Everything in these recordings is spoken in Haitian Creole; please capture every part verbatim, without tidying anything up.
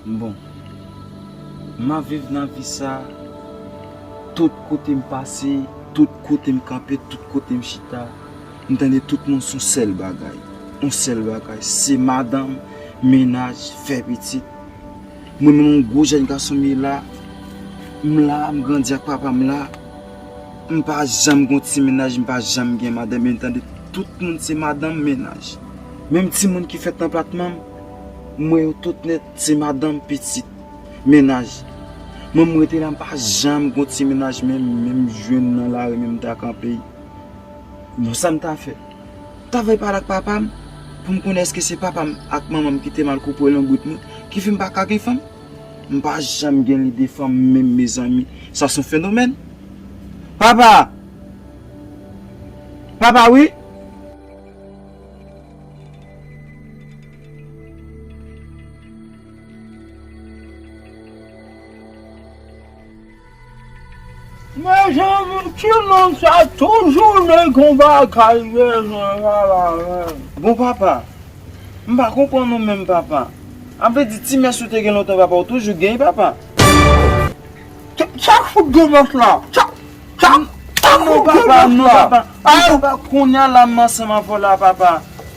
Bon, m ap viv nan vi sa, tout kote m pase, tout kote m kanpe, tout kote m chita, m tande tout moun se yon sèl bagay. Yon sèl bagay, se madanm, mennaj, fè pitit. Mwen menm yon gwo jèn gason m ye la, m la, m grandi ak papa m la, m pa janm gon ti mennaj, m pa janm gen madanm, men m tande tout moun se madanm, mennaj. Menm timoun ki fèt nan platman m, m wè yo tout nèt se madanm, pitit, mennaj. Mwen m rete la, m pa janm gon ti mennaj, menm, menm jwenn nan lari, menm m ta kanpe. Bon, sa m ta fè? M ta vay pale ak papa m pou m konnen èske se papa m ak manman m ki te mal koupe lanbrit mwen ki fè m pa ka gen fanm. M pa janm gen lide fanm menm, mezanmi. Sa se yon fenomèn. Papa! Papa, wi! Mezanmi, timoun sa toujou nèg yon bagay bezwen papa menm. Bon, papa, m pa konprann ou menm, papa. An vle di, ti mès ou te gen lontan, papa, ou toujou gen, papa? Sa, sa k fout gen mès la? Sa, sa, sa k fout gen mès la? Non, papa, non, papa. Papa, kounye a la, m ansanm avè w la, papa.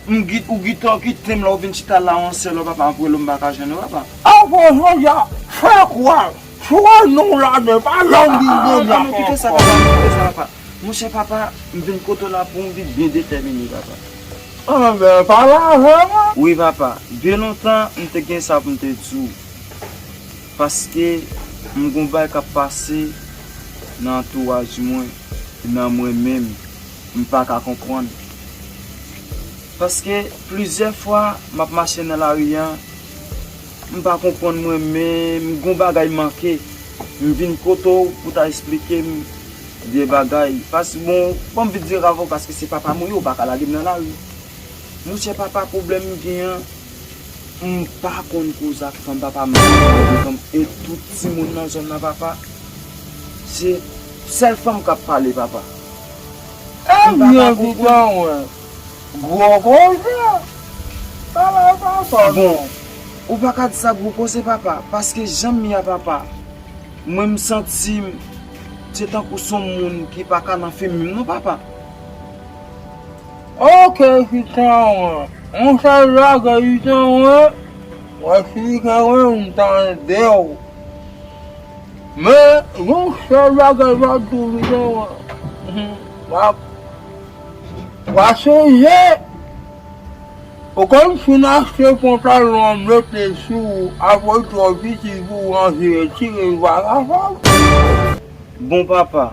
M git, ou git, ou kite m la, ou vin chita la, yon sèl, papa, apre lè m pa ka jwenn ou, papa. Apre jodi a, fè kwè. Swa nou ladan, pa janm vin jodi a. Ah, ah, non, kite sa, papa, kite sa, papa. Monchè, papa, m vin kote w la pou yon bi byen detèmine, papa. Anben, pale avè mwen. Wi, papa. Byen lontan, m te gen sa pou m te di w. Paske m gon bagay k ap pase nan antouraj mwen, nan mwen menm, m pa ka konprann. Paske plizyè fwa m ap mache nan lari a, m pa konprann mwen menm, m gon bagay manke. M vin kote w pou ta esplike m de bagay. Paske, bon, ban m vin di avè w, paske se papa m ou ye, ou pa ka lage m nan lari. Monchè, papa, pwoblèm m gen an, m pa konn koze ak fanm, papa, m pa konn koze ak fanm. E tout timoun nan zòn nan, papa, se sèl fanm k ap pale, papa. M pa ka konprann. Ebyen, pitit mwen, gwo koze. Pale, papa. Bon, ou pa ka di sa gwo koze, papa, paske jan m ye a, papa, mwen, m santi m se tankou se yon moun ki pa ka nan fanmi m, non, papa. Oke, pitit mwen. Yon sèl bagay, pitit mwen. Wè, si ke mwen, m tande w. Men, yon sèl bagay m ap di w, pitit mwen. W ap, w ap sonje. Ou konn fin achte pantalon an, mete sou ou, apre l twò piti pou w ranje, retire l, pa kapab. Bon, papa,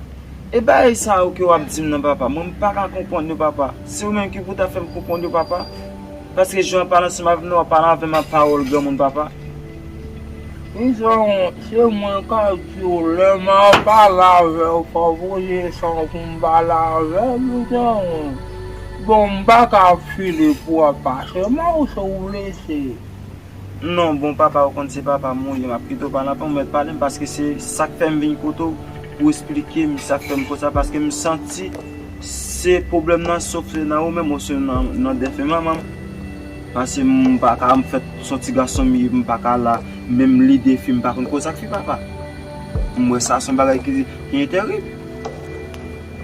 e bagay sa yo ke w ap di m nan, papa, mwen, m pa ka konprann yo, papa. Se ou menm ki pou ta fè m konprann yo, papa. Paske jan w ap pale ansanm avè m nan, w ap pale avè m ak pawòl granmoun, papa. Pitit mwen, se mwen k ap di w, lè m ap pale avè w, fò w poze san pou m pale avè w, pitit mwen. Bon, m pa ka file pou w ap pase mò, se ou blese. Non, bon, papa, ou konn se papa m ou ye, m ap kite w pale anpè, ou mèt pale m, paske se sa k fè m vin kote w, pou w esplike m sa k fè m konsa, paske m santi se pwoblèm nan, sof se nan ou menm, osnon nan, nan dèfè manman m. Paske m pa ka, m fèt se yon ti gason m ye, m pa ka la, menm lide fi, m pa konn koze ak fi, papa. M wè sa se yon bagay ki, ki enterib.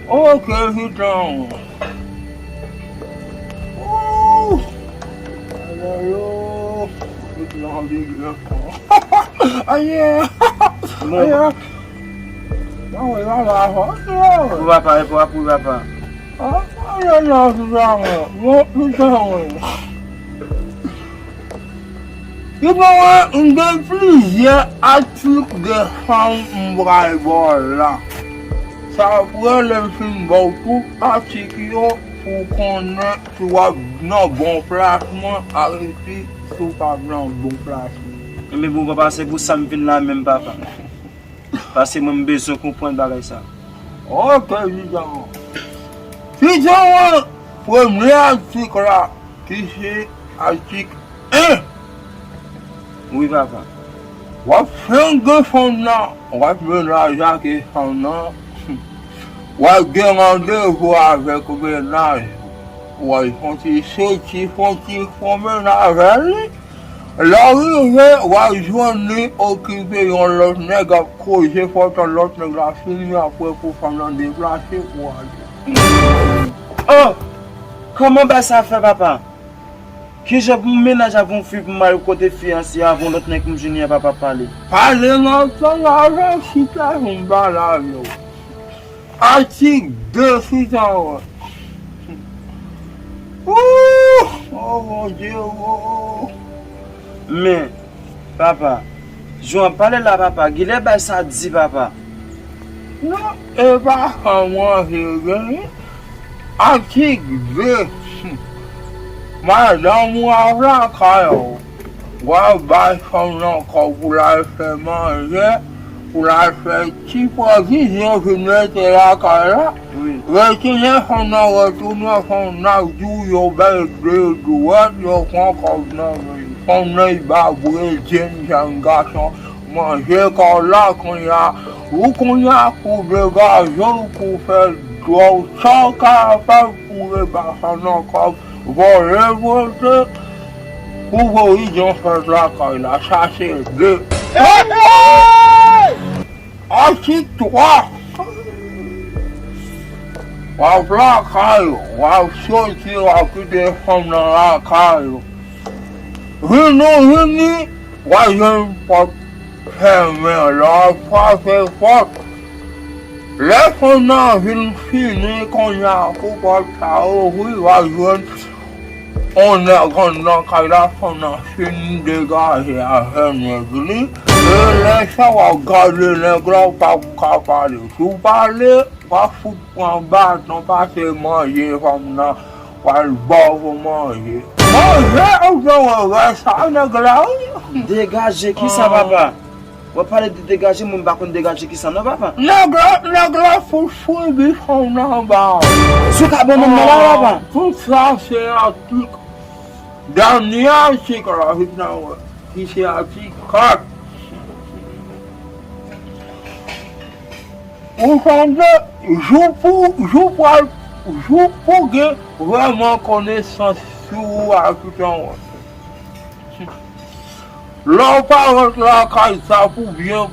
Oke, pitit mwen. Ooh! Ayoyo! Pitit mwen, big up. Aye! Bon. Aye! Mwen wè papa fò, yo. Pou papa, e pou, pou papa. Ah, aye, non, pitit mwen. Bon, pitit mwen. Li pa wè, m gen plizyè atik de fanm m pral ba w la. Sa apre lè m fin ba w tout atik yo pou w konnen si w ap nan bon plas mwen ak si w p ap nan bon plas mwen. Enben, bon, papa, se pou sa m vin la menm, papa. Paske mwen, m bezwen konprann bagay sa. Oke, pitit mwen. Pitit mwen, premye atik la, ki se atik en. Wi, papa. W ap fenk gen fanm nan, w ap menaje ak fanm nan. W ap gen randevou avèk mennaj. W ap fè yon ti soti, fè yon ti fon mennaj avè li. Lè w rive, w a jwenn li okipe yon lòt nèg ap koze fò tan lòt nèg la fini apre pou fanm nan deplase pou ale. Oh! Kòman bagay sa fè papa? Kijan pou m mennaj avè yon fi pou m al kote fi an si avè yon lòt nèg pou m jwenn li an papa pale? Pale nan tan avè chita yon bal avè w. Atik de chita wè. Ooh! Oh Bondye oh! Men, papa, jan w ap pale la papa, gilè bay sa di papa. Non, e pa sa mwen vle gen. Atik de. Madanm ou ap lakay ou. W ap bay fanm nan kòb pou l al fè manje, pou l al fè ti pwovizyon vin mete lakay la. Retire fanm nan retounen fanm nan di w yo bay de dwèt yo pran kòb nan men. Fanm nan li ba bredjenn jèn gason manje kò la kounye a. Ou kounye a pou degaje w pou fè djòl sa w kapab pou rebasan nan kòb vòlè vote pou pwovizyon fèt lakay la sa se de. Atik twa. W ap lakay ou, w ap soti, w ap kite fanm nan lakay ou. Vin ou vini, w a jwenn pòt fèmen, lè w ap frape pòt. Lè fanm nan vin fini kounye a pou pòt sa ouvri, w a jwenn yon nèg anndan kay la, fanm nan fin degaje avè nèg li. E lè sa w ap gade nèg la, w p ap ka pale. Si w pale, w ap fout pran baton, pase manje fanm nan. Pral ba w pou manje. Manje ou te wè sa nèg la wi. Degaje kisa papa? W ap pale de degaje mwen m pa konn degaje kisa non papa. Nèg la nèg la fout swibi fanm nan ba w. Sou ka ban mwen la papa. Tout sa se atik. Dènye atik la vin nan wè ki se atik kat. Ou sanble jou pou jou pral jou pou gen vrèman konesans sou ou a tout an wè. Lè w parèt lakay sa pou byen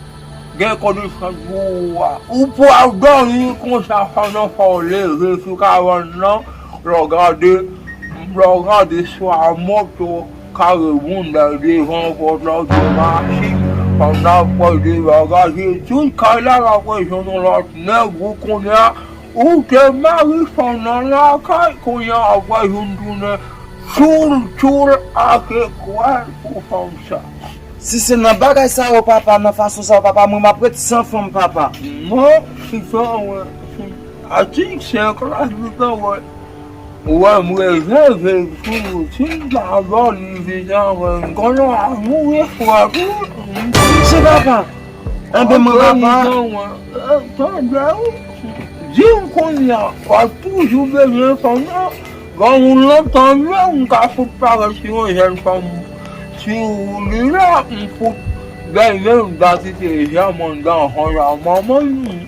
gen konesans sou ou a. Ou pral dòmi konsa pandan fò w leve sou kabann nan, lè w gade, lè w gade swa moto, kare bounda devan pòt la oubyen machin, fanm nan ap pran de bagaj, tout kay la l ap rejonnen yon lòt nèg ou konnen a, ou te mari fanm nan lakay, kounye a w ap wè youn tounen tchoul tchoul ake kwèl pou fanm sa. Si se nan bagay sa yo papa, nan fason sa yo papa, mwen m ap ret san fanm papa. Mwen, chita wè, atik senk la chita wè. Ou wè m rezève l pou ou, si m pa ba w li vit avè m konnen w ap mouri frè tou. Ti papa, enben mwen papa. Tande w, di m kounye a, w ap toujou bezwen fanm nan? Gen yon lontan vre m ka fout parèt sou yon jèn fanm sou li la, m fout benyen m dakite jèm anndan fanm nan manman l.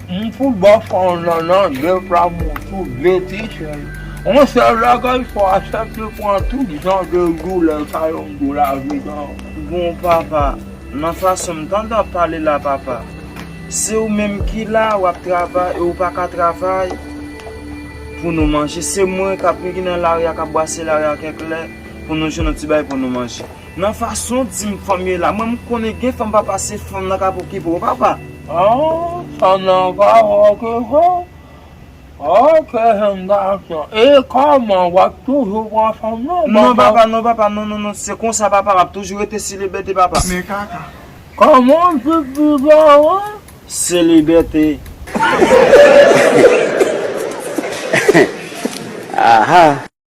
M fout ba fanm nan nan de pla moutou de ti sèl. Yon sèl bagay fò w aksepte pran tout jan de doulè sa yo m di w lavi nan. Bon papa, nan fason m tande w ap pale la papa, se ou menm ki la w ap travay e ou pa ka travay pou nou manje, se mwen k ap ki nan lari a k ap bwase lari a kèk lè pou nou jwenn yon ti bagay pou nou manje. Nan fason w di m fanm ye la, mwen m konnen gen fanm papa se fanm nan k ap okipe w papa. Oh, fanm nan ka okipe w? Ok, jèn gason. E kòman, w ap toujou pran fanm nan? Non papa, non papa, non, non, non, se konsa papa, m ap toujou rete silibète papa. Men kaka. Kòman w di silibète? Silibète. Aha.